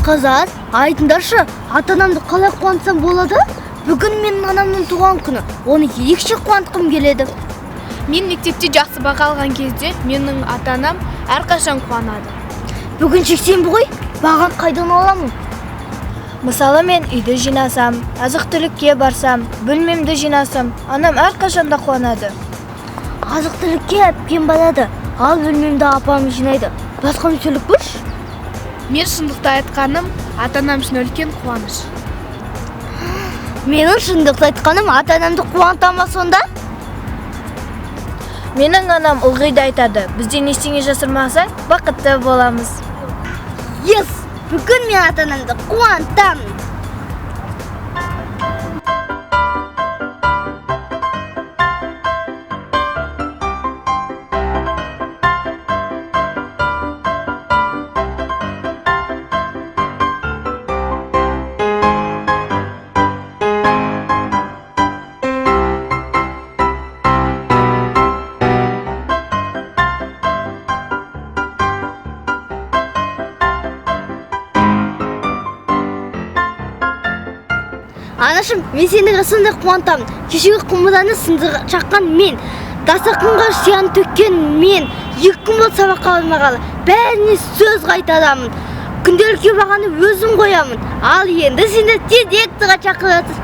Қыздар, айтыңдаршы, ата-анамды қалай қуантсам болады? Бүгін менің анамның туған күні, оны ерекше қуантқым келеді. Мен мектепте жақсы баға алған кезде менің ата-анам әрқашан қуанады. Бүгін жексенбі ғой, бағаны қайдан аламын? Мысалы, мен үйді жинасам, азық-түлікке барсам, бөлмемді жинасам, анам әрқашан да қуанады. Азық-түлікке әпкем барады, ал бөлмемді апам жинайды. Басқа мүшелік көрші? Мен шындықты айтқаным ата-анам үшін үлкен қуаныш. Менің шындықты айтқаным ата-анамды қуанта ма сонда? Менің анам ылғи да айтады, бізден ештеңе жасырмасаң, бақытты боламыз. Yes! Бүгін мен ата-анамды қуантамын. Анашым, мен сені сондай қуантамын. Кешегі құмыраны сындырып шаққан мен, дастарқанға сияны төккен мен, 2 күн болды сабаққа бармағалы. Бәріне сөз қайтарамын. Күнделікке бағаны өзім қоямын. Ал енді сені директорға шақырасыз.